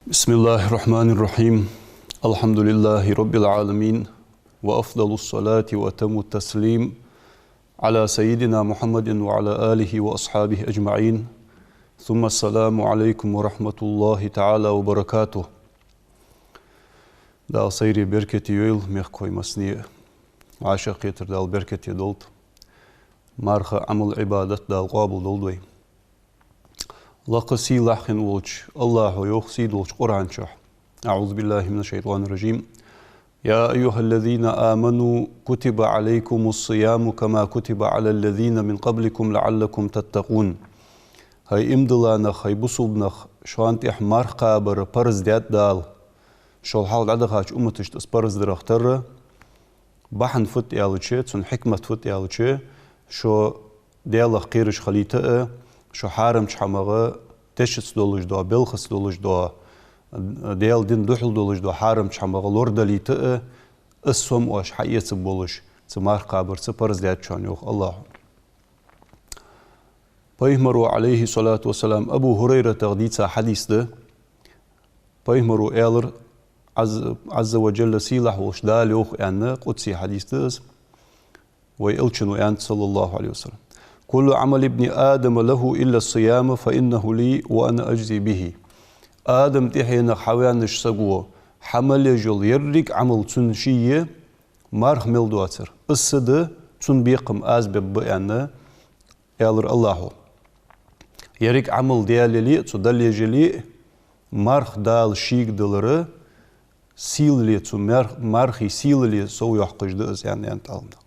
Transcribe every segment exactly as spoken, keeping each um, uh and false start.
بسم الله الرحمن الرحيم. الحمد لله رب العالمين. وأفضل الصلاة وأتم التسليم على سيدنا محمد وعلى آله وأصحابه أجمعين. ثم السلام عليكم ورحمة الله تعالى وبركاته. Дала сайре беркате йойла мехкахой массане а. Вай шоай кхетар Дала беркате долда. Марха Ӏамал, Ӏибадат Дала къоабал долда вай. Лакха сийлахь хинна волча АллахӀа йоах сийдолча Къуръан чу: أعوذ بالله من الشيطان الرجيم. يا أيها الذين آمنوا كتب عليكم الصيام كما كتب على الذين من قبلكم لعلكم تتقون. ХӀай иман дилла нах, хӀай бусалба нах, шоана тӀа марха кхабар парз даьд Дала шул хьалха дӀадахача умматашта из парз дарах тарра. Бахьан фуд аьлча, цун хьикмат фуд аьлча, шо Даьлах кхераш хилийта а, шо хьарамча хӀамах, дешаца долаш дола, белхаца долаш дола, Даьла дина духьал долаш дола хьарамча хӀамах лорадалийта а, из сом оаш хьаэцаргболаш, цу марха кхабарца парз даьд шоана, йоах АллахӀа. Пайхамара, عليه الصلاة والسلام, Абу ХӀурайратах дийца хьадис да. Пайхамара аьлар, عز، عز وجل, сийлахь волча Дала йоах аьнна, къудси хьадис да из. Вай Элчано аьннад, صلى الله عليه وسلم: كل عمل ابن آدم له إلا الصيام فإنه لي وأنا أجزي به. Адама тӀехьенах хьаваьннача саго хьа мел еш йола еррига Ӏамал цун ший я, марха мел доацар из са да, цун бекхам аз бергба аьнна, аьлар АллахӀа. Еррига Ӏамал Даьла яле а, цо Далла еш яле а, марха Дала шийга далар сийлале, цу мар-, мархий сийлале совйоаккхаш да из, аьнна, аьннад Ӏаламнаха.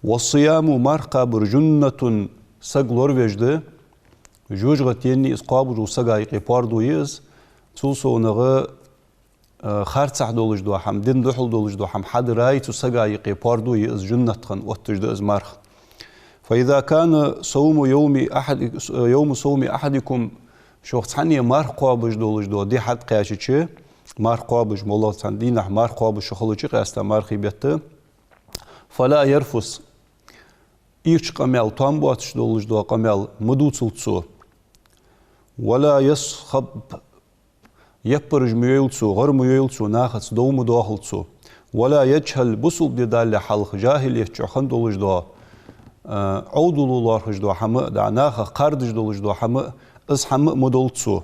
والصيام, марха кхабар, جنة, саг лоравеш да, жожагӀатенна из кхоабаш волча сага юкъе пордув я из, цул совгӀа, э, харцахьа долаш дола хӀама, дина духьал долаш дола хӀама хьадарах цу сага юкъе пордув я из, жуннат хинна отташ да из марха. فإذا كان صوم يوم أحد، يوم صوم أحدكم, шух цхьанне марха кхоабаш долаш дола ди хьатӀакхаьчача, марха кхоабаш, моллагӀа цхьан дийнахьа марха кхоабаш шу хилча, къаьстта мархий бетта, فلا يرفث, ийрча къамаьл, тоам боацаш долаш дола къамаьл ма дувцалда цо. ولا يصخب, яппараш ма йойла цо, гӀар ма йойла цо, нахаца дов ма доахалда цо. ولا يجهل, бусалба ди далале хьалха жахӀилият чу хинна долаш дола, э, Ӏовдало лоархӀаш дола хӀама а, да, нахах кхардаш долаш дола хӀама а, из хӀама а ма долда цо.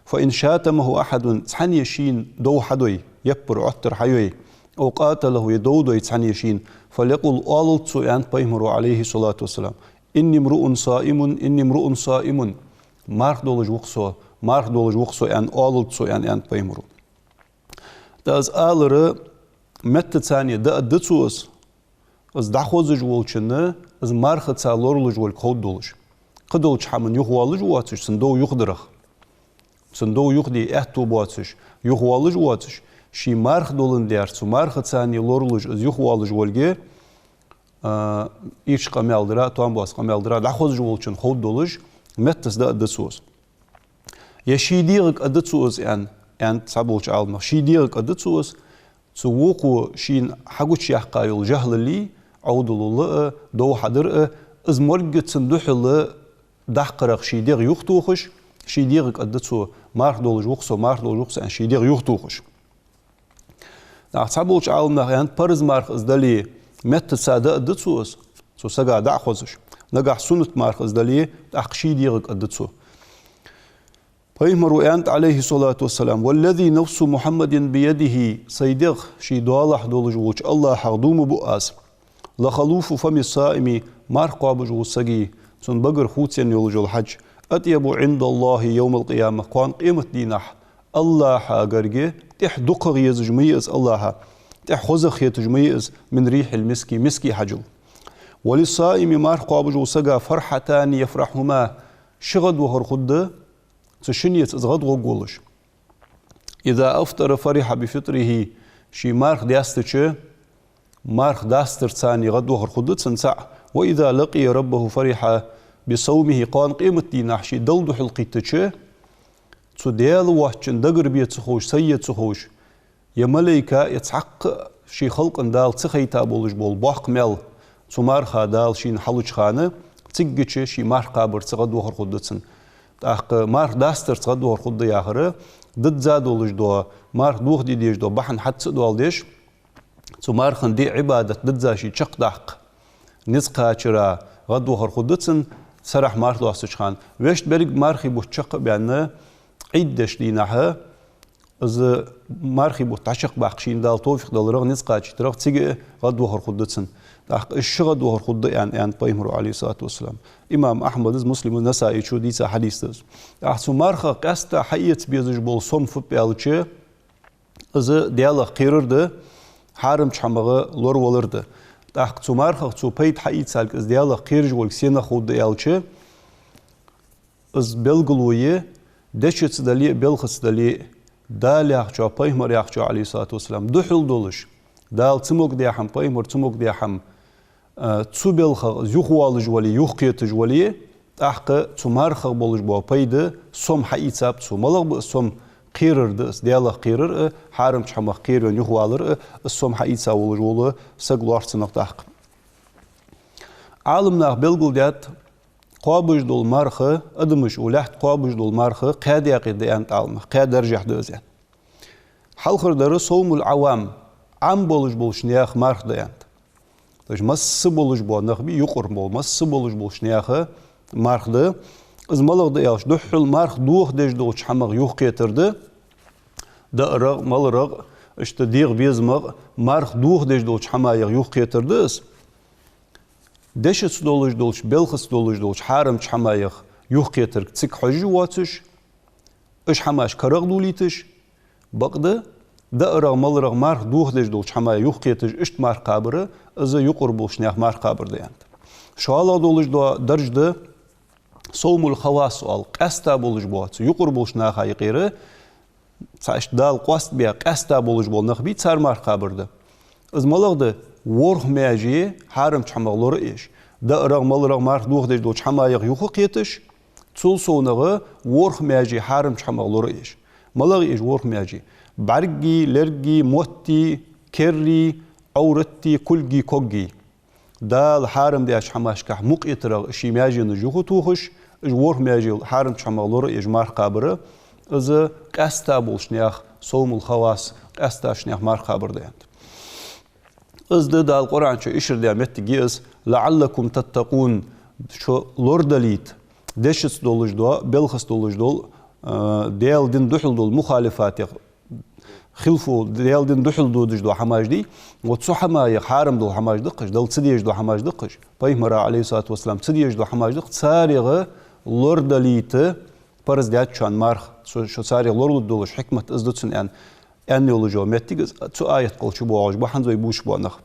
فإن شاتمه أحد, цхьанне шийна дов хьадой, яппар, Ӏоттар хьайой, أو قاتله, е дов дой цхьанне шийна, فليقل, оалалда цо, аьннад Пайхамара, عليه الصلاة والسلام: إني امرؤ صائم، إني امرؤ صائم. Марха долаш ва-кх со, марха долаш ва-кх со, аьнна, оалалда цо, аьнна, аьннад Пайхамара. ТӀаккха из алар меттаца даа да цо из, из дӀахозаш волчунна, из мархаца лоралуш волга ховргдолаш. Кхыдолча хӀаман юхавоалаш воацаш, цун дов юхадарах. Цун дов юхаде аьттув боацаш, юхавоалаш воацаш, ший марха доландаь, цу мархаца лоралуш, из юхавоалаш волга, а, ийрча къамаьл дара, тоам боаца къамаьл дара дӀахозаш волчунна ховргдолаш, меттаца даа да цо из. Е ший дегӀага а да цо из, аьнна, аьннад цхьаболча Ӏаламнаха, ший дегӀага а да цо из, цу вокхо шийна хьагучаяьккха йола жахӀлаллий, Ӏовдалал а, дов хьадар а, из моргга цунна духьала даккхарах ший дегӀ юхатохаш, ший дегӀага а да цо, марха долаш ва-кх со, марха долаш ва-кх со, аьнна, ший дегӀ юхатохаш. ТӀаккха цхьаболча Ӏаламнаха аьннад, парз марха из дале, меттаца даа да цо из, цу сага дӀахозаш. Нагахь суннат марха из дале, тӀаккха ший дегӀага а да цо. Пайхамара аьннад, عليه الصلاة والسلام: والذي نفس محمد بيده, сай дегӀ ший доалахьа долаш волча АллахӀах дув ма буъ аз, لخلوف فم الصائم, марха кхоабаш волча сага, цун багара хувцаенна йолаш йола хьаж, أطيب عند الله يوم القيامة, кхоана къематдийнахьа АллахӀа гарга тӀехьа дукхагӀа езаш ма йий из АллахӀа, тӀехьа хозагӀа хеташ ма йий из, من ريح المسك, миский хьажал. وللصائم, марха кхоабаш волча сага, فرحتان يفرحهما, ши гӀадвахар хургда цу шиннеца из гӀадгӀоргволаш. إذا أفطر فرح بفطره, ше марха даьстача, марха дастарца гӀадвахар хургда цун цаӀ. وإذا لقي ربه فرح بصومه, кхоана къематдийнахьа ше Далла духьалкхийттача, цу Даьла воацачун дагара бе ца ховш, сай е ца ховш, е малайка, е цхьаккха а ший халкъа Дала ца хайта болаш бола боккха маьл цу марха Дала шийна хьалуча хана, циггача ший марха кхабарца гӀадвахар хургда цун. ТӀаккха марха дастарца гӀадвахар хургда яхар, дизза долаш дола, марха дохаде дезаш дола бахьан хьаца а доаладеш, цу мархан ди, Ӏибадат дизза ший чакхдаккха низ кхачара гӀадвахар хургда цун, сарахьа марха доастача хана. Вешта берригаш мархий бутт чакх а баьнна, Ӏид деш дийнахьа, из мархий бутт дӀачакхбаккха шийна Дала товфикъ даларах, низ кхачийтарах, цига а гӀадвахар хургда цун. ТӀаккха из ши гӀадвахар хургда аьнна, аьннад Пайхамаро, Ӏалайхи ссалату вассалам. Имам Ахьмада, Муслима, Насаичо дийца хьадис да из. ТӀаккха цу мархах къаьстта хьаэца безаш бола сом фуд аьлча, из Даьлах кхерар да, хьарамча хӀамах лоравалар да. ТӀаккха цу мархах цо пайда хьаийцалга, из Даьлах кхераш волга сенах хургда аьлча, из белгало я, дешаца дале а, белхаца дале а, Дала яхачоа, Пайхамара яхачоа, Ӏалайхи ссалату вассалам, духьал долаш, Дала цамогаш даь хӀама, Пайхамара цамогаш даь хӀама, а, цу балхах из юхавоалаш вале, юхакхеташ вале, тӀаккха цу мархах болаш бола пайда, сом хьаийцаб цо. МалагӀа ба из сом? Кхерар да из, Даьлах кхерар а, хьарамча хӀамах кхеравенна юхавалар а, из сом хьаийца волаш вола саг лоархӀ цунах тӀаккха. Ӏаламнаха белгалдаьд, кхоабаш дола марха, адамаша укх лаьтта кхоабаш дола марха кхаь даькъе да аьннад Ӏаламнаха, кхаь даржехь да из аьнна. Хьалхардар савмул Ӏавам, Ӏам болаш болча наьха марха да аьннад. То есть масса болаш бола нах бий, юкъара бола, масса болаш болча наьха марха да. Из малагӀа да аьлча, духхьал марха дохадеш долча хӀамах юхакхетар да, даарах, маларах, иштта дегӀа безамах, марха дохадеш долча хӀамаех юхакхетар да из. Дешаца долаш долча, белхаца долаш долча хьарамча хӀамаех юхакхетарга цига хьожаш воацаш, уж хӀамаш карагӀдолийташ, бакъда даарах, маларах марха дохадеш долча хӀамаех юхакхеташ, иштта марха кхабар, из юкъара болча наьха марха кхабар да аьннад. ШоллагӀа долаш дола дарж да савмул хавас оал, къаьстта болаш боаца, юкъара болча наха юкъера, цхьа иштта Дала къоастабаь, къаьстта болаш бола нах бий, цар марха кхабар да. Из малагӀа да? ВорхӀ маьже хьарамча хӀамах лораеш, даарах, маларах марха дохадеш долча хӀамаех юхакхеташ, цул совнагӀа ворхӀ маьже хьарамча хӀамах лораеш. МалагӀа я уж ворхӀ маьже? БӀаргий, лергий, моттий, керрий, Ӏовратий, кулгий, когий. Дала хьарам даьча хӀамашкахь мукъаятарах ший маьженаш юхатохаш, уж ворхӀ маьже хьарамча хӀамах лораеш марха кхабар, из къаьстта болча наьха, савмул хавас, къаьстта болча наьха марха кхабар да аьннад. Из да Дала Къуръан чу ишар даь моттиг я из: «لعلكم تتقون», шо лорадалийта, дешаца долаш дола, белхаца долаш дола, а, Даьла дина духьал дола мухалифатех, хилафо, Даьла дина духьал додаш дола хӀамаш дий, вот цу хӀамаех, хьарам дола хӀамаш да-кх уж, Дала ца дезаш дола хӀамаш да-кх уж, Пайхамара, Ӏалайхи ссалату вассалам, ца дезаш дола хӀамаш да-кх, царех лорадалийта параз даьд шоана марха, шо, шо царех лоралургдолаш хьикмат из да цун аьнна, аьнна йолаш йола моттиг из, цу аят кхел чу боагӀаш ба, хӀанз вай бувцаш бола нах.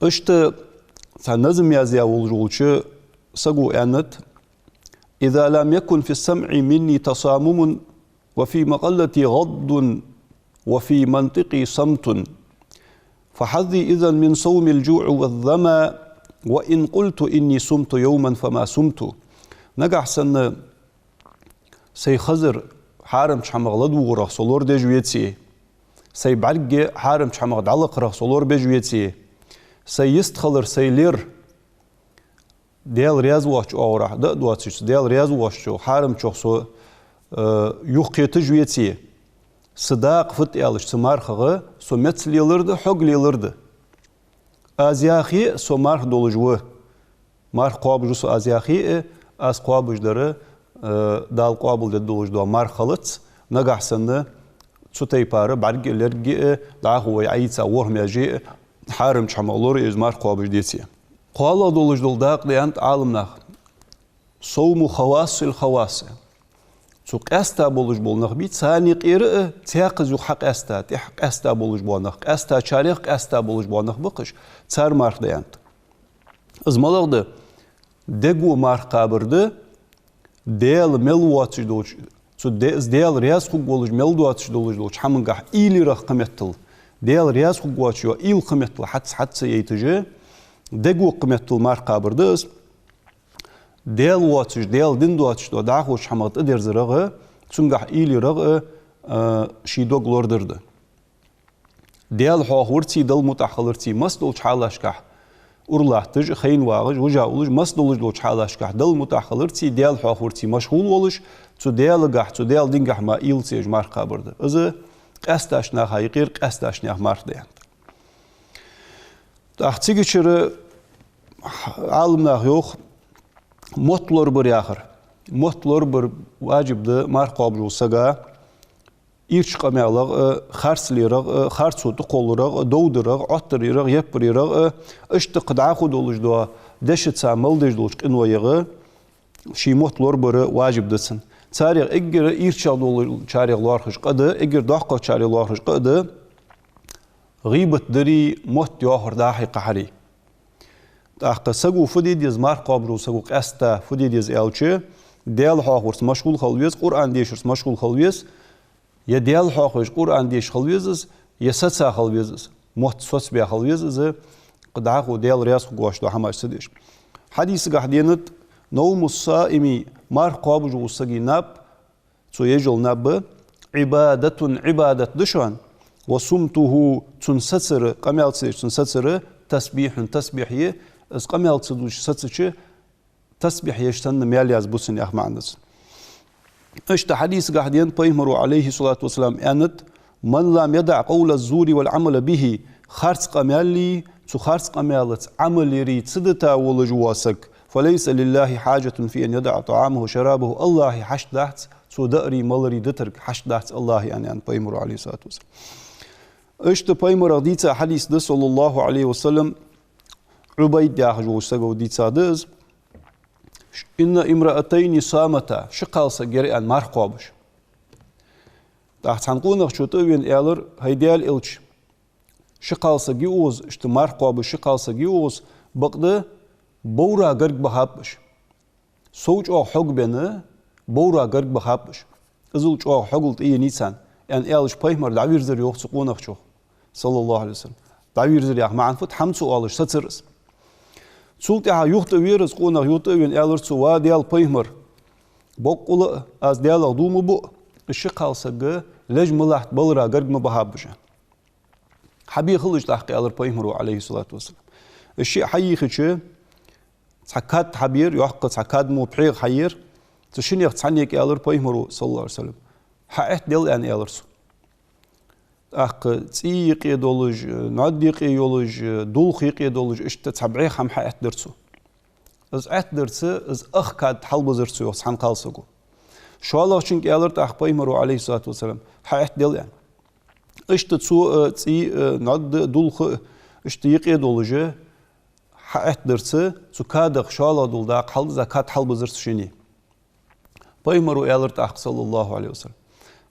Иштта цхьа назам яздаь волаш волча саго аьннад: «إذا لم يكن في السمع مني تصامم وفي مقالتي غض وفي منطقي صمت، فحظي إذا من صوم الجوع والظمأ، وإن قلت إني صمت يوما فما صمت». Нагахьа санна сай хазар хьарамча хӀамах ладувгӀарах со лорадеш веце, сай бӀарг хьарамча хӀамах дӀалакхарах со лорабеш веце, сай йистхилар, сай лер Даьла раьза воацача оагӀорахьа да а доацаш, Даьла раьза воацача хьарамчох со, э, юхакхеташ веце, са дакъа фуд аьлча, цу мархах со меца лелар да, хьог лелар да. Аз яхе а со марха долаш ва. Марха кхоабаш ва со аз яхе а, аз кхоабаш дар, э, Дала къоабалдергдолаш дола марха хилац, нагахьа санна цу тайпара бӀарг а, лерг а, дӀахо вай Ӏайца ворхӀ маьже а, хьарамча хӀамах лораеш марха кхоабаш деце. КхоалагӀа долаш дола дакъа да аьннад Ӏаламнаха: «صوم خواص الخواص». Цу къаьстта болаш бола нах бий, царна юкъера а, цхьаькхаза юха хьакъаьста, тӀехьа къаьстта болаш бола нах, къаьстачарех къаьстта болаш бола нах ба-кх уж, цар марха да аьннад. Из малагӀа да? Дего марха кхабар да, Даьла мел воацаш долча, цу Де-, Даьла раьза хургволаш мел доацаш долаш долча хӀамангахь уйла ярах кхыметтел, Даьла раьза хургвоацаш йола уйла кхыметтел хьац-, хьаца яйташ, дего кхыметтел марха кхабар да из. Даьла воацаш, Даьла дин доацаш дола дӀахоча хӀамах тӀадерзарах а, цунгахь уйла ярах а, а, ший дог лорадар да. Даьла хьоахаварцеи, Далла мутӀахьа хиларцеи, масса долча хьалашкахь, ура латташ, хайна вагӀаш, вижа уллаш, масса долаш долча хьалашкахь Далла мутӀахьа хиларца, Даьла хьоахорца машгӀул волаш, цу Даьлагахь, цу Даьла дингахь мара уйла ца еш марха кхабар да. Из къаьстача наха юкъера къаьстача наьха марха да аьнна. ТӀаккха цигачара Ӏаламнаха йоах, мотт лорабар яхар. Мотт лорабар важиб да марха кхоабаш волча сага, ийрча къамаьлах а, харцлерах а, харцо тӀакхолларах а, дов дарах а, Ӏоттар ярах а, яппар ярах а, иштта кхы дӀахо долаш дола дешаца мел деш долча къинойх а ший мотт лорабар важиб да цунна. Царех эггара ийрчагӀа долчарех лоархӀаш къа да, эггара доккхагӀчарех лоархӀаш къа да, гӀийбат дари, мотт йоахар дӀа-хьа кхахьари. ТӀаккха саго фу де деза, марха кхоабаш волча саго къаьстта фу де деза аьлча, Даьла хьоахорца машгӀул хила веза, Къуръан дешарца машгӀул хила веза, е Даьла хьоахавеш Къуръан деш хила веза из, е саца хила веза из, мотт соцабаь хила веза из, кхы дӀахо Даьла раьза хургволаш дола хӀамаш ца деш. Хьадисагахь денад: «نوم الصائم», марха кхоабаш волча сага наб, цо еш йола наб, «عبادة», Ӏибадат да шоана, «وصمته», цун сацар, къамаьл ца деш цун сацар, «تسبيح», тасбихь я, из къамаьл ца деш сацача тасбихь еш санна маьл язбу цунна яха маӀан да цун. Иштта хьадисагахь денад, Пайхамаро, عليه الصلاة والسلام, аьннад: «من لم يدع قول الزور والعمل به», харц къамаьли, цу харц къамаьлаца Ӏамал яри ца дита волаш вола саг, «فليس لله حاجة في أن يدع طعامه وشرابه», АллахӀа хьашт дац цо даарий маларий дитарга, хьашт дац АллахӀа, аьнна, аьннад Пайхамаро, عليه الصلاة والسلام. Иштта Пайхамарах дийца хьадис да, صلى الله عليه وسلم, Ӏубайд яхаш волча саго дийца да из: «إن امرأتين صامتا», ши кхалсаг яр, аьнна, марха кхоабаш. ТӀаккха цхьан къонахчо тӀа а вена аьлар: «ХӀай Даьла Элча, ши кхалсаг я укхаза, иштта марха кхоабаш ши кхалсаг я укхаза, бакъда бовра гарга бахаб уж. Сов чӀоагӀа хьогбенна, бовра гарга бахаб уж. Иззал чӀоагӀа хьогал тӀаенай царна», — аьнна аьлча, Пайхамар дӀавийрзар йоах цу къонахчох, صلى الله عليه وسلم. ДӀавийрзар яха маӀан фуд, хӀама ца оалаш сацар из. Цул тӀехьагӀа юха тӀавера из къонах, юха тӀа а вена аьлар цо: «Ва Даьла Пайхамар, боккъала а аз Даьлах дув ма буъ, из ши кхалсаг леш ма латт, балара гарга ма бахаб уж». «Хьабе хилалаш тӀаккха», — аьлар Пайхамаро, عليه الصلاة والسلام. Уж шиъ хьайийхача, цхьа кад хьабера, йоккха цхьа кад мо пхьегӀа хьаера. Цу шиннех цхьаннега аьлар Пайхамаро, صلى الله عليه وسلم: «Хьаэтта дел», — аьнна, аьлар цо. ТӀаккха цӀий юкъе долаш, нӀод юкъе йолаш, дулх юкъе долаш, иштта цхьа бӀеха хӀама хьаэттадир цо. Из Ӏоттадарца, из ах кад хьалбизар цо, йоах, цхьан кхалсаго. ШоллагӀчунга аьлар тӀаккха Пайхамаро, عليه الصلاة والسلام: «Хьаэтта дел», — аьнна. Иштта цо а, цӀий а, нӀод а, дулх а, иштта юкъе долаш, хьаэттадарца, цу кадах шоллагӀа дола дакъа хьалдиза, кад хьалбизар цу шинне. Пайхамаро аьлар тӀаккха, صلى الله عليه وسلم: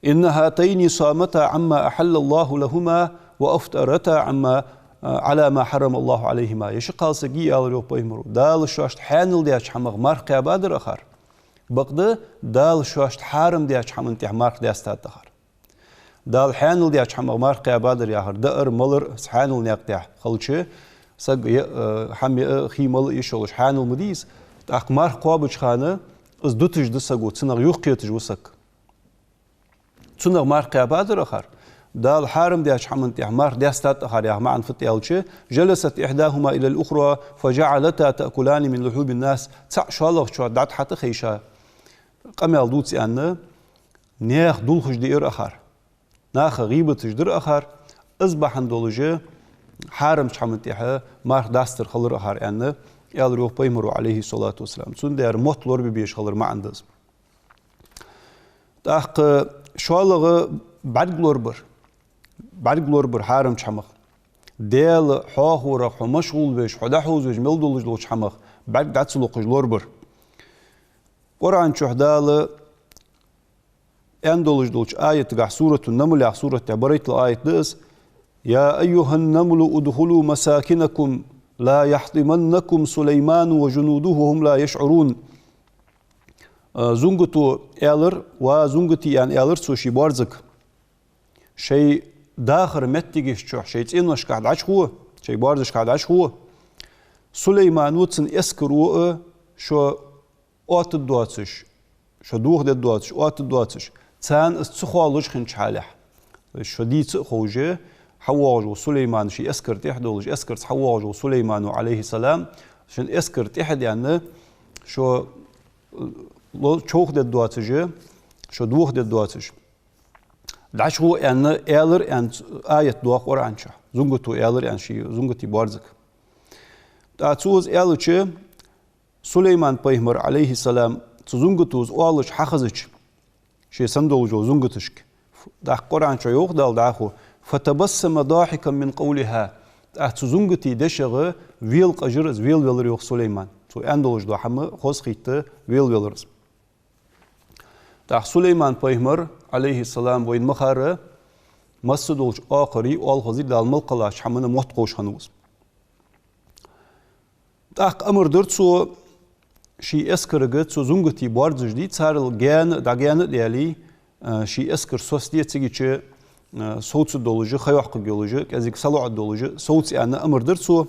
«إن هاتين صامتا عما أحل الله لهما وأفطرتا عما، على ما حرم الله عليهما». Ер ши кхалсаг, аьлар йоах Пайхамаро, Дала шоашта хьаьнал даьча хӀамах марха кхаьбадар акхар, бакъда Дала шоашта хьарам даьча хӀаман тӀа марха даьстад акхар. Дала хьаьнал даьча хӀамах марха кхаьбадар яхар, даар, малар, из хьаьнал наькъа тӀа хилча, саг е, э, хӀама е, хий мала йиш йолаш хьаьнал ма дий из. ТӀаккха марха кхоабача хана из дуташ да саго, цунах юхакхеташ ва саг. Цунах марха кхаьбадар акхар, Дала хьарам даьча хӀаман тӀа марха даьстад акхар яха маӀан фуд аьлча: «جلست إحداهما إلى الأخرى فجعلتا تأكلان من لحوم الناس». ЦаӀ шоллагӀчоа дӀатӀахьатӀахайша, къамаьл дувца аьнна, наьха дулхаш диир акхар, наха гӀийбаташ дир акхар, из бахьан долаш хьарамча хӀаман тӀа марха дастар хилар акхар, аьнна, аьлар йоах Пайхамаро, عليه الصلاة والسلام. Цудухьа мотт лорабе безаш хилар маӀан да из. ТӀаккха шоллагӀа бӀарг лорабар. БӀарг лорабар хьарамча хӀамах. Даьла хьоахорах хьо машгӀул веш, хьо дӀахьовзавеш мел долаш долча хӀамах бӀарг дӀа ца локхаш лорабар. Къуръан чу Дала аьнна долаш долча аятагахь, Суратун-Намл яха сурата тӀа барайтлагӀа аят да из: «يا أيها النمل ادخلوا مساكنكم لا يحطمنكم سليمان وجنوده وهم لا يشعرون». А, зунгато аьлар: «Ва зунгате, — аьнна, аьлар цо ший боарзага, — шоай дахара моттигаш чу, шоай цӀеношкахь дӀачугӀо, шоай боарзашкахь дӀачугӀо. Сулеймано, цун эскаро а шо оттаргдоацаш, шо дохадергдоацаш, оттаргдоацаш, царна из ца хоалуш хиннача хьалехь, то есть шо дийца а ховш, хьавоагӀаш вола Сулейман ший эскар тӀехьа долаш, эскарца хьавоагӀаш вола Сулеймано, Ӏалайхи салам, шун эскар тӀехьа а даьнна, шо, э, ло-, човхадергдоацаш, шо дохадергдоацаш дӀачугӀо аьнна, аьлар аьнна, аят доагӀа Къуръан чу. Зунгато аьлар аьнна ший зунгате боарзага. ТӀаккха цо из аьлча, Сулейман-пайхамар, Ӏалайхи салам, цу зунгато из оалаш хьахезача, ше санна долаш йола зунгаташка, тӀаккха Къуръан чу йоах Дала дӀахо: «فتبسم ضاحكا من قولها». ТӀаккха цу зунгате дешах велакъажар из, велавелар, йоах, Сулейман. Цо аьнна долаш дола хӀама хозахийтта велавелар из. ТӀаккха Сулейман-пайхамар, Ӏалайхи салам, вайна ма харра, масса долча оакхарий, оалхазий, Дала мел кхеллача хӀаман мотт кхувш хиннав из. ТӀаккха амар дир цо ший эскарага, цу зунгате боарзаш дий, царел гаьна, дӀагаьна а даьле, а, ший эскар соцаде, цигача, а, совцаргдолаш, ха йоаккхаргйолаш, кӀезига салоӀаргдолаш совца аьнна амар дир цо,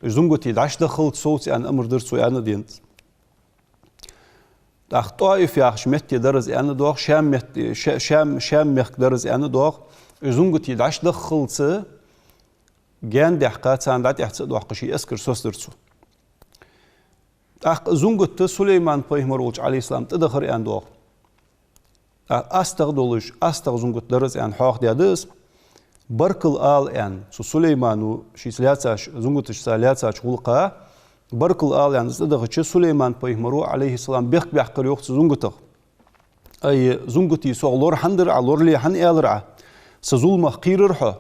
зунгате дӀачудахалца совца аьнна амар дир цо, аьнна денз. ТӀаккха ТӀоиф яхача метте дар из аьнна доагӀа, Шам метте, Ша-, Шам, Шам мехка дар из аьнна доагӀа, из зунгате дӀачудахалца гаьна даьккха, царна дӀатӀехьа ца а доаккха, ший эскар соцадир цо. ТӀаккха зунгат Сулейман-пайхамар волча, Ӏалайхи салам, тӀадахар аьнна доагӀа. ТӀаккха астагӀа долаш, астагӀа зунгат дар из аьнна хьоахадаьд из. Баркал ала аьнна, цу Сулеймано шийца лаьцача, зунгаташца лаьцача гӀулакха баркал ала аьнна из тӀадахача, Сулейман-пайхамаро, Ӏалайхи салам, бехк баьккхар, йоах, цу зунгатах: «Ай, зунгате, сох лор хӀана дир Ӏа, лорале хӀана аьлар Ӏа? Са зуламах кхийрар хьо.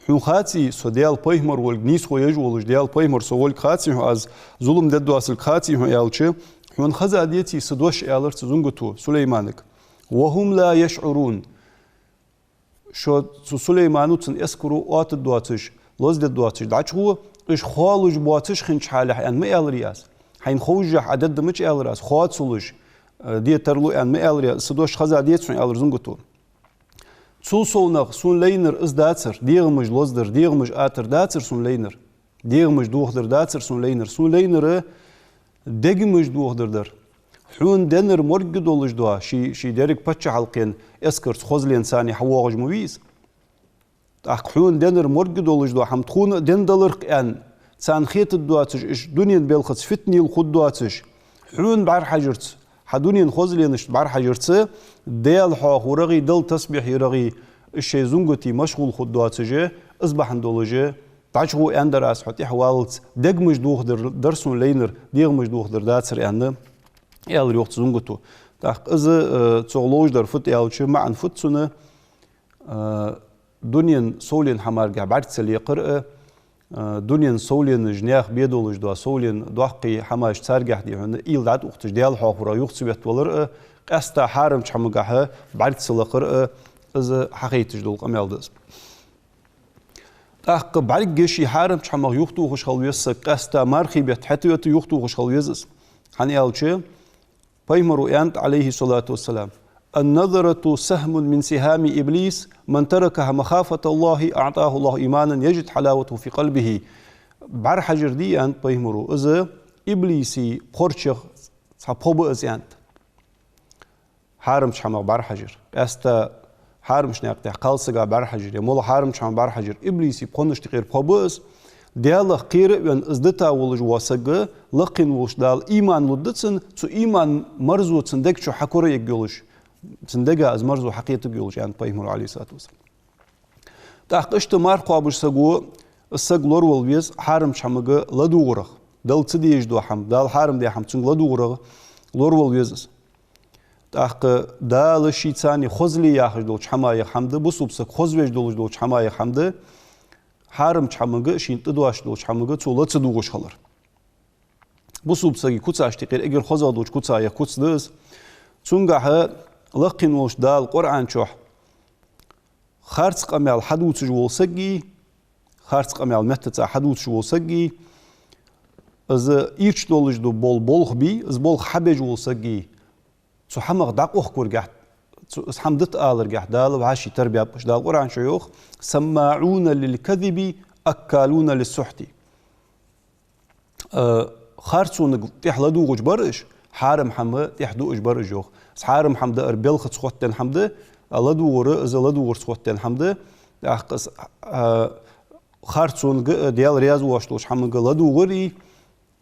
Хьона хаций, со Даьла пайхамар волга нийсхо еш волаш, Даьла пайхамар со волга хаций хьона, аз зулам дергдоацилга хаций хьона», аьлча, «Хьона хеза деций са дош?» аьлар цу зунгато Сулейманага. «وهم لا يشعرون». Шо цу Сулеймано, цун эскаро оатаргдоацаш, лозадергдоацаш дӀачугӀо, уж хоалуш боацаш хиннача хьале аьнна ма аьларий аз. Хьайна ховшшехь Ӏа дергда ма аьлар аз, хоацалуш, э, де тарлу аьнна ма аьларий аз, са дош хеза деций хьона, аьлар зунгато. Цул совнагӀа сона лайнар из дацар, дегӀамаш лозадар, дегӀамаш атар дацар сона лайнар, дегӀамаш дохадар дацар сона лайнар. Сона лайнар дегамаш дохадар дар. Хьона деннар моргга долаш дола, ший, ший деррига паччахьалкхен эскарца хозленна царна хьавоагӀаш ма вий из. ТӀаккха хьона деннар моргга долаш дола хӀама тхона а денна далар-кх аьнна, царна хетаргдоацаш, уж дунен балхаца фитнел хургдоацаш, хьона бӀарахьажарца, хьа дунен хозленашца бӀарахьажарца, Даьла хьоахаварагӀий, Далла тасбихь ярагӀий, уж шоай зунгате машгӀул хургдоацаш, из бахьан долаш дӀачугӀо аьннадар аз хьо тӀехьаваллалца, дегамаш дохадар дар сона лайнар, дегӀамаш дохадар дацар аьнна, аьлар, йоах, цу зунгато. ТӀаккха из, э, цох ловш дар фуд аьлча, маӀан фуд цун, э, дунен совленна хӀамаргахь бӀарг ца лекхар а, э, дунен совленаш, наьха бе долаш дола совленна доккхий хӀамаш, царгахь, дий хьона, уйла дӀатӀаухийташ, Даьла хьоахаварах юха ца веттавалар а, къаьстта хьарамча хӀамагахьа бӀарг ца лакхар а, из хьахайташ дола къамаьл да из. ТӀаккха бӀаргаш ший хьарамча хӀамах юхатохаш хила веза саг, къаьстта мархий бетта хьатӀавета юхатохаш хила веза из. ХӀана аьлча, пайхамаро аьннад, Ӏалайхи салату вассалам: «النظرة سهم من سهام إبليس، من تركها مخافة الله أعطاه الله إيمانا يجد حلاوته في قلبه». БӀарахьажар, дий, аьннад пайхамаро, из иблиса пхорчех цхьа пхо ба из, аьннад. Хьарамча хӀамах бӀарахьажар. Къаьстта хьарамча наькъа тӀа кхалсагах бӀарахьажар, е моллагӀа хьарамча хӀамах бӀарахьажар. Иблиса пхонашта юкъера пхо ба из. Даьлах кхера а венна, из дита волаш вола саг, лакхе волча Дала иман лургда цунна, цу иман марзо цун дега чу хьакораергйолаш, цун дега из марзо хьакхетаргйолаш, аьннад пайхамаро, Ӏалайхи салату вассалам. ТӀаккха иштта марха кхоабаш саго, из саг лоравала веза хьарамча хӀамага ладувгӀарах, Далла ца дезаш дола хӀама, Дала хьарам даь хӀама цунга ладувгӀарах лоравала веза из. ТӀаккха Дала шийца хозле яхаш долча хӀамаех хӀама да, бусалба саг хоза веш долаш долча хӀамаех хӀама да хьарамча хӀамага, шийна тӀадоагӀаш долча хӀамага цо ла ца дугӀаш хилар. Бусалба сага куцашта юкъера эггара хозагӀа долча куцаех куц да из. Цунгахьа лакхе волча Дала Къуръан чу харц къамаьл хьадувцаш вола саг а, харц къамаьл меттаца хьадувцаш вола саг а, из ийрча долаш дола бол-, болх бий, из болх хьабеш вола саг а, цу хӀамах дӀакъовкхаргахьа, цу, из хӀама дита аларгахьа Дала вӀаший тара баьб уж. Дала Къуръан чу йоах: «سماعون للكذب أكالون للسحت». Э, харцонага тӀехьа ладувгӀаш бар уж, хьарам хӀама тӀехьа дуаш бар уж, йоах. Из хьарам хӀама даар белхаца хоттаденна хӀама да, а ладувгӀар, из ладувгӀарца хоттаденна хӀама да. ТӀаккха из, а, харцонга а, Даьла раьза воацаш долча хӀаманга ладувгӀар а,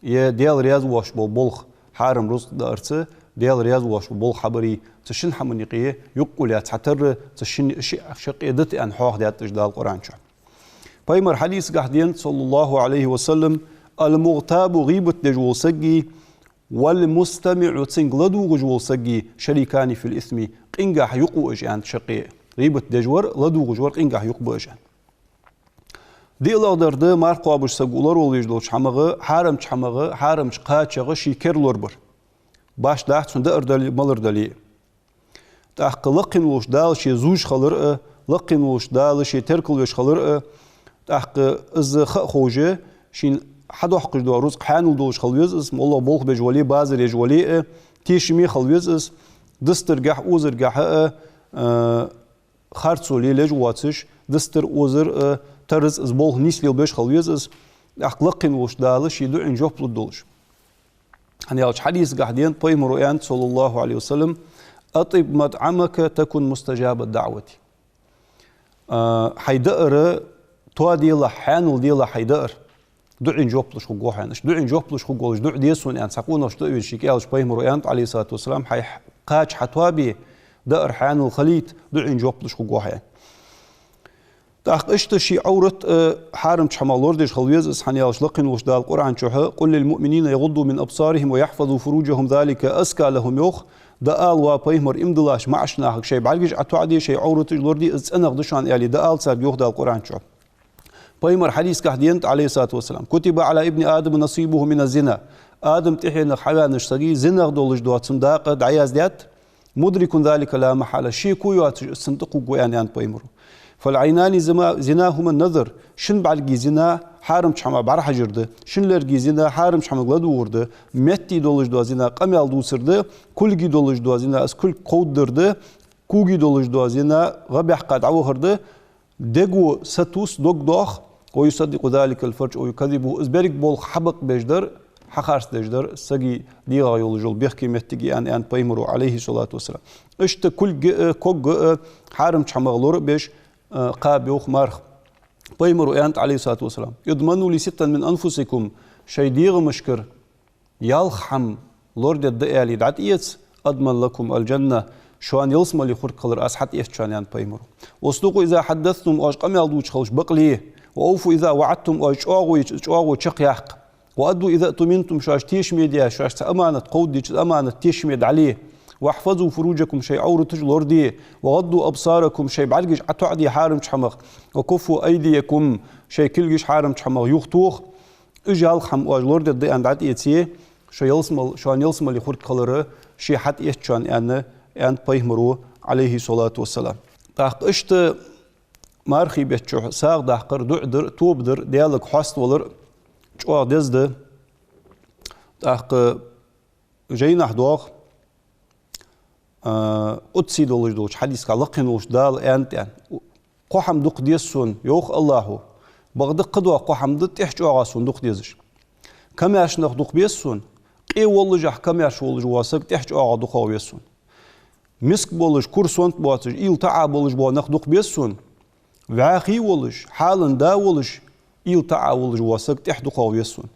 е Даьла раьза воацаш бола болх, хьарам рузкъа даарца, Даьла раьза воацаш бола болх хьабар а, цу шин хӀаман юкъе юкъе лаьца хьатарра, цу шин ши-, шаккхе дита аьнна хьоахадаьд уж Дала Къуръан чу. Пайхамара хьадисагахь денад, صلى الله عليه وسلم: «المغتاب», гӀийбат деш вола саг а, «والمستمع», цунга ладувгӀаш вола саг а, «شريكان في الإثم», къингахьа юкъе уж аьннад шаккхе. ГӀийбат деш вар, ладувгӀаш вар къингахьа юкъе ба уж аьннад. ДиълагӀдар да марха кхоабаш саг лоравала везаш долча хӀамах, хьарамча хӀамах, хьарамча кхачах ший кер лорабар. Башха дац цунна даар дале а, малар дале а. ТӀаккха лакхе волча Дала ше зувш хилар а, лакхе волча Дала ше теркалвеш хилар а, тӀаккха из ха а ховш, шийна хьадоаккхаш дола рузкъа хьанал долаш хила веза из, моллагӀа болх беш вале а, базар еш вале а, тешаме хила веза из, дустаргахьа, озаргахьа а, а, харцо лелаеш воацаш, дустар, озар а, тараз из болх нийса лелабеш хила веза из, тӀаккха лакхе волча Дала ший дуӀайна жоп лургдолаш. ХӀана аьлча хьадисагахь денад, пайхамара аьннад, صلى الله عليه وسلم: «أطب مطعمك تكن مستجاب الدعوة». А, хьай даар тоаделахь, хьанал делахь хьай даар, дуӀайна жоп луш хургва хьо аьнна. Иштта дуӀайна жоп луш хургволаш дуӀа де сона аьнна, цхьа къонах дуӀа венна ший кӀаьлача пайхамара аьннад, عليه الصلاة والسلام: «Хьай кхача хьатоабе, даар хьанал хилийта, дуӀайна жоп луш хургва хьо», аьнна. ТӀаккха иштта ший Ӏоврат, э, хьарамча хӀамах лорадеш хила веза из, хӀана аьлча лакхе волча Дала Къуръан чу: «قل للمؤمنين يغضوا من أبصارهم ويحفظوا فروجهم ذلك أزكى لهم», йоах. ДӀаала, ва пайхамар, иман диллача маӀача нахага: шоай бӀаргаш ӀотоӀаде, шоай Ӏовраташ лораде, из цӀенагӀа да шоана, аьле, дӀаала царга, йоах Дала Къуръан чу. Пайхамара хьадисагахь денад, عليه الصلاة والسلام: «كتب على ابن آدم نصيبه من الزنا». Адама тӀехьенах хьаваьннача сага зинах долаш дола цун дакъа дӀаяздаьд, «مدرك ذلك لا محالة», ше куй йоацаш из цунна тӀакхувргва аьнна, аьннад пайхамара. «فالعينان زما-، زناهما النظر», шин бӀаргий зина хьарамча хӀамах бӀарахьажар да, шин лергий зина хьарамча хӀамага ладувгӀар да, метте долаш дола зина къамаьл дувцар да, кулгий долаш дола зина из кулг кховдадар да, когий долаш дола зина гӀа баьккха дӀавахар да, дего сатувс, дог доах, «ويصدق ذلك الفرج أو يكذبه», из берриг болх хьабакъбеш дар, хьахарцдеш дар сага дегӀа йолаш йола бехке моттиг я аьнна, аьннад пайхамара, عليه الصلاة والسلام. Иштта кулг а, ког а хьарамча хӀамах лорабеш, а, кхаба, йоах, марха. Пайхамара аьннад, عليه الصلاة والسلام: «اضمنوا لي ستا من أنفسكم», шоай дегӀамашкара ялх хӀама лорадергда аьле дӀатӀаэца, «أضمن لكم الجنة», шоана ялсмале хургхилар аз хьатӀаэц шоана, аьннад пайхамара. «واصدقوا إذا حدثتم», оаш къамаьл дувцаш хилча бакъле, «وأوفوا إذا وعدتم», оаш чӀоагӀо, чӀоагӀо чакхъяккха, «وأدوا إذا اؤتمنتم», шоаш тешаме даь, шоаш цхьа аманат кховдадича, из аманат тешаме дӀале, «واحفظوا فروجكم», шоай Ӏовраташ лораде, «وغضوا أبصاركم», шоай бӀаргаш ӀотоӀаде хьарамча хӀамах, «وكفوا أيديكم», шоай кулгаш хьарамча хӀамах юхатоха, уж ялх хӀама оаш лорадергда аьнна дӀатӀаэце, шо ялсмал-, шоана ялсмале хургхилар ше хьатӀаэц шоана, аьнна, аьннад пайхамара, عليه الصلاة والسلام. ТӀаккха иштта мархий бетта чухь сагӀа даккхар, дуӀа дар, тоба дар, Даьлага хьаставалар чӀоагӀа деза да. ТӀаккха жайнашка доагӀа, а, къудси долаш долча хьадисагахь лакхе волча Дала аьннад, аьнна: «Кхо хӀама дукха деза сона, — йоах АллахӀа, — бакъда кхыдола кхо хӀама да тӀехьа чӀоагӀа сона дукха дезаш. Комаьрша нах дукха беза сона, къе воллашехь комаьрша волаш вола саг тӀехьа чӀоагӀа дукхагӀа веза сона. Миска болаш, кура сонта боацаш, уйла-таӀа болаш бола нах дукха беза сона, вӀаьхий волаш, хьалан да волаш, уйла-таӀа волаш вола саг тӀехьа дукхагӀа веза сона.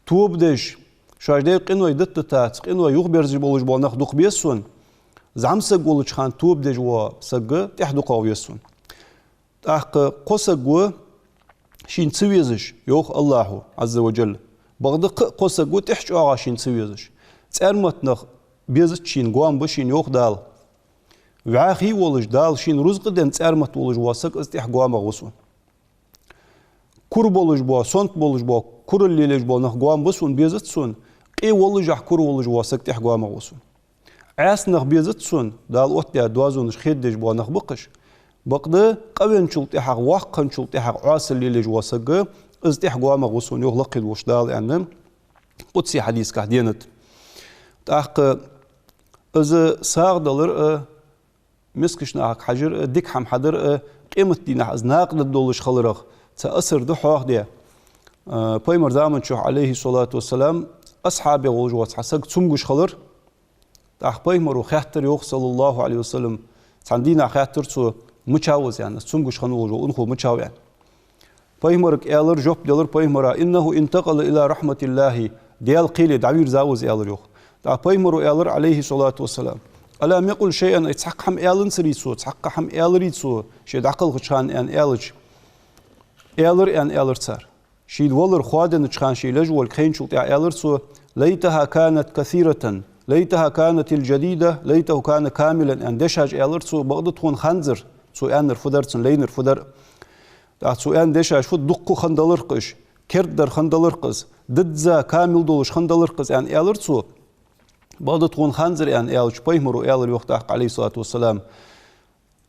Тоба деш, шоаш дер къиной дита-дитац, къиной юхаберзаш болаш бола нах дукха беза сона, зӀамсаг волча хана тоба деш вола саг тӀехьа дукхагӀа веза сона. ТӀаккха кхо саг ва шийна ца везаш, — йоах АллахӀа, عز وجل, — бакъда кхы а кхо саг ва тӀехьа чӀоагӀа шийна ца везаш. ЦӀармата нах безац шийна, гоама ба шийна, — йоах Дала. — ВӀаьхий волаш, Дала шийна рузкъа денна цӀармата волаш вола саг, из тӀехьа гоамагӀа ва сона. Кура болаш бола, сонта болаш бола, курал лелаеш бола нах гоама ба сона, безац сона, къе воллашехь кура волаш вола саг тӀехьа гоамагӀа ва сона. Ӏаьса нах безац сона, Дала оттадаь доазонаш хедадеш бола нах ба-кх уж. Бакъда къавенначул тӀехьагӀа, воккха хинначул тӀехьагӀа Ӏоасал лелаеш вола саг, из тӀехьа гоамагӀа ва сона, — йоах лакхе волча Дала», аьнна, къудси хьадисагахь денад. ТӀаккха из сагӀа далар а, мискача нахага хьажар а, дика хӀама хьадар а, къематдийнахьа из накъадаргдолаш хиларах цхьа асар да хьоахадаь. А, пайхамара заман чухь, عليه الصلاة والسلام, асхьабех волаш вола цхьа саг цамогаш хилар. ТӀаккха пайхамара хаьттар, йоах, صلى الله عليه وسلم, цхьан дийнахьа хаьттар цо: Мичав из, аьнна, цамогаш хинна волаш вола унахо мичав, аьнна. Пайхамарга аьлар, жоп делар пайхамара: «إنه انتقل إلى رحمة الله». Даьла кхеле дӀавийрзав из, аьлар, йоах. ТӀаккха пайхамара аьлар, عليه الصلاة والسلام: «ألم يقل شيئا», ай, цхьаккха хӀама аьланзарий цо, цхьаккха хӀама аьларий цо, ше дӀакхалхача хана, аьнна, аьлча. Аьлар, аьнна, аьлар цар. Ший валар хоаденнача хана, ше леш волга хайначул тӀехьагӀа аьлар цо: «ليتها كانت كثيرة، ليتها كانت الجديدة، ليته كان كاملا», аьнна, дешаш аьлар цо, бакъда тхона ханзар, цо аьннар фу дар, цунна лайнар фу дар. ТӀаккха цо аьнна дешаш фу да: «Дуккха хинна далар-кх уж, кердадар хинна далар-кх из, дизза камил долаш хинна далар-кх из», аьнна, аьлар цо. «Бакъда тхона ханзар», аьнна, аьлча, пайхамара аьлар, йоах, тӀаккха, عليه الصلاة والسلام: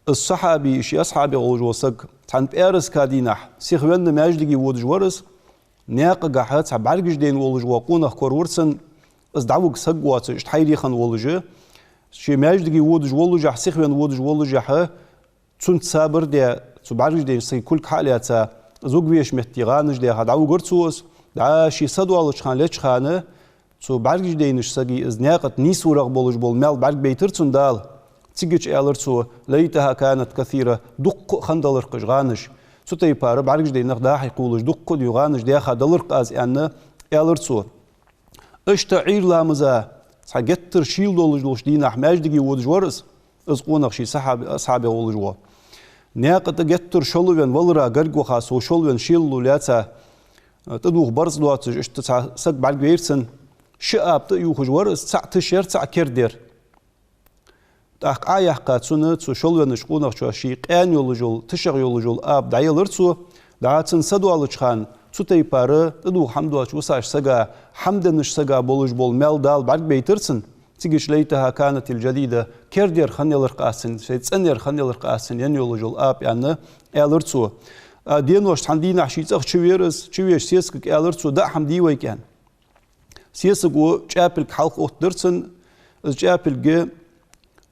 Из сахьаби, ший асхьабех волаш вола саг, цхьан пӀаьраска дийнахьа сихвенна маьждиге водаш вар из, наькъагахьа цхьа бӀаргаш дайна волаш вола къонах коравир цунна, из дӀавига саг воацаш, иштта хьайра хинна волаш. Ше маьждиге водаш воллашехь, сихвенна водаш воллашехь, цунца сабар а даь, цу бӀаргаш дайнача сага кулг хьа а лаьца, из вугвеш метте гӀанаш даьха дӀавигар цо из. ДӀа ше садоалача хана, леча хана, цу бӀаргаш дайнача сага из наькъа тӀа нийсварах болаш бола маьл бӀаргабайтар цунна Дала. Цигача аьлар цо: «ليتها كانت كثيرة», дуккха а хинна далар-кх уж гӀанаш. Цу тайпара бӀаргаш дайна нах дӀа-хьа кхувлаш, дуккха а дий гӀанаш даьха далар-кх аз, аьнна, аьлар цо. Иштта Ӏуйра ламаза цхьа геттара шийла долаш долча дийнахьа маьждиге водаш вар из, из къонах ший сахьаби-, асхьабех волаш вола. Наькъа тӀа геттара шолвенна, валара гарга ваха, со шолвенна, шелало лаьца, тӀадувха барзкъа доацаш, иштта цхьа саг бӀаргавайра цунна. Ши аба тӀа а ювхаш вар из, цаӀ тиша яр, цаӀ керда яр. ТӀаккха Ӏо а яьккха, цунна, цу шолвеннача къонахчоа, ший къаьна йолаш йола, тишагӀа йолаш йола аба дӀаелар цо, дӀа цунна садоалача хана, цу тайпара тӀадувха хӀама доацаш вусаш сага, хӀама деннача сага болаш бола маьл Дала бӀаргабайтар цунна. Цигача «ليتها كانت الجديدة», керда яр хинна ялар-кх аз цунна, шоай цӀена яр хинна ялар-кх аз цунна енна йолаш йола аба, аьнна, аьлар цо. А денош цхьан дийнахьа ший цӀагӀа чувера из, чувеча сесагага аьлар цо: «ДӀа хӀама дий вайга», аьнна. Сесаго чӀаьпилг хьалха оттадир цунна, из чӀаьпилг,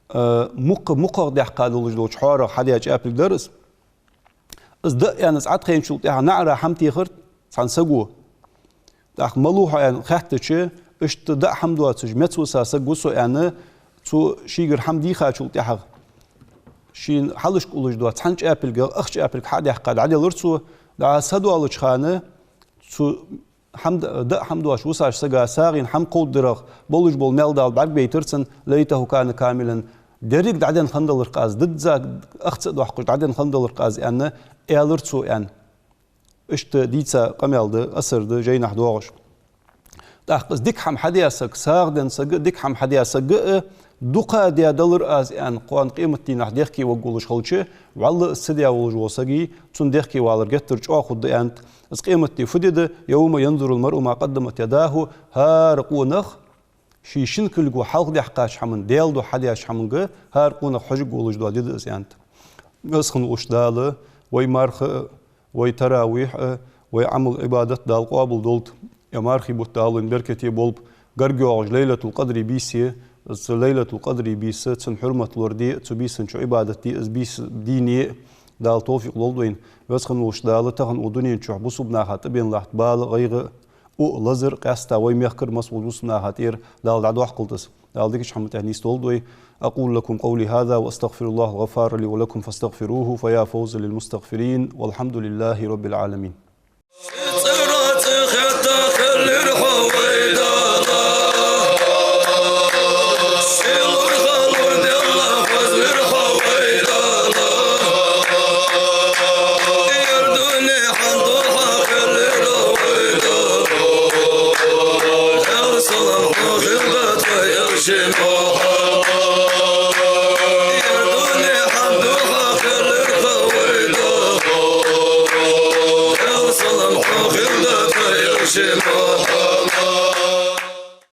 а, мукх-, мукхагӀа даьккха долаш долча хьоарагӀа хьадаь чӀаьпилг дар из. Из дӀа а аьнна, из Ӏотхайначул тӀехьагӀа наӀара хӀама техар цхьан саго. ТӀаккха: «Малув хьо?» аьнна хаьттача, иштта: «ДӀа хӀама доацаш меца виса саг ва со», аьнна, цо шийгара хӀама дийхачул тӀехьагӀа, шийна хьалхашка уллаш дола цхьан чӀаьпилгах ах чӀаьпилг хьа а даьккха дӀаделар цо, дӀа садоалача хана, цу хӀама д-, дӀа хӀама доацаш вусаш сага сагӀийна хӀама кховдадарах болаш бола маьл Дала бӀаргабайтар цунна: «ليته كان كاملا», деррига дӀаденна хинна далар-кх аз, дизза ах ца доаккхаш дӀаденна хинна далар-кх аз, аьнна, аьлар цо, аьнна. Иштта дийца къамаьл да, асар да жайнашка доагӀаш. ТӀаккха из дика хӀама хьадаь саг, сагӀа денна саг а, дика хӀама хьадаь саг а, дукха даь далар аз, аьнна, кхоана къематдийнахьа дехке варгволаш хилча, вӀалла из ца даь волаш вола саг, цун дехке валар геттара чӀоагӀа хургда, аьннад. Из къематди фу ди да? «يوم ينظر المرء ما قدمت يداه», хӀара къонах ший шин кулго хьалха даьккхача хӀаман, Даьла духьа хьадаьча хӀаманга хӀара къонах хьожаргволаш дола ди да из, аьннад. Веза хинна волча Дала вай марха а, вай таравихь а, вай Ӏамал-Ӏибадат Дала къоабал долда. Ер мархий бутт Дала вайна беркате болба. ГаргйоагӀача Лайлатул-Къадри бийса я, из Лайлатул-Къадри бийса, цун хьурмат лораде, цу бийсан чу Ӏибадат де, из бийса дийне а Дала товфикъ лолда вайна. Веза хинна волча Дала тахан укх дунен чу бусалба наха тӀабена латта бала, гӀайгӀа, у лазар къаьстта вай мехкара массаволча бусалба наха тӀера Дала дӀадоаккхалда из. Дала дикача хӀаман тӀа нийсдолда вай. أقول لكم قولي هذا وأستغفر الله الغفار لي ولكم فاستغفروه فيا فوز للمستغفرين والحمد لله رب العالمين.